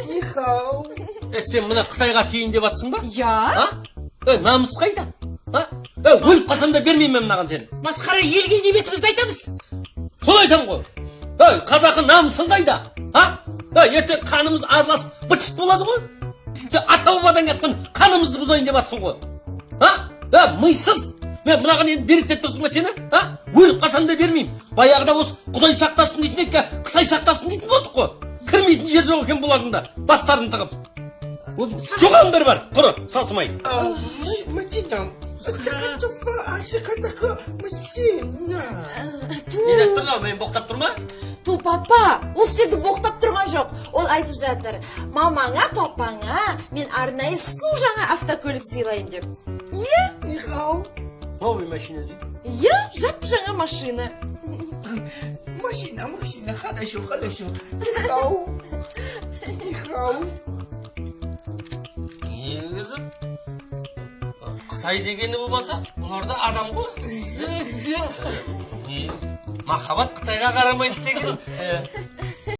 你好。 Е, сен мына қытайға тиейін деп жатсың ба? Иә. А? Е, намыс қайда? А? Е, өліп қалсам да бермеймін мен мынаған сені. Масқара, елге не бетімізді айтамыз? Солай айтамын ғой. Ей, қазақы намысың қайда? А? Ей, ертең қанымыз араласып быт шыт болады ғой. Сен ата бабадан кеткен қанымызды бұзайын деп жатсың ғой. А? Е, мисыз. Мен мынаған енді береді деп тұрсың ба сені? А? Өліп қалсам да бермеймін. Баяғыда осы құдай сақтасын дейтін едік, қытай сақтасын дейтін болдық қой. Кірмейтін жер жоқ екен бұлардың да. Бастарын тығып. Жоғалыңдар бар, құры, сасымай. 啊，没没进来，这个做法啊是казахы машина。 Не деп тұр мынау, мені боқтап тұр ма? Ту, папа, ол сені боқтап тұрған жоқ. Ол айтып жатыр: мамаңа, папаңа мен арнайы су жаңа автокөлік сыйлайын деп. Иә. 你好， Новый машина дейді. Иә, жап жаңа машина. Машина машина, хорошо хорошо。你好，你好。 Негізі қытай дегені болмаса, бұлар да адам ғой. Не, махаббат қытайға қарамайды деген. Е,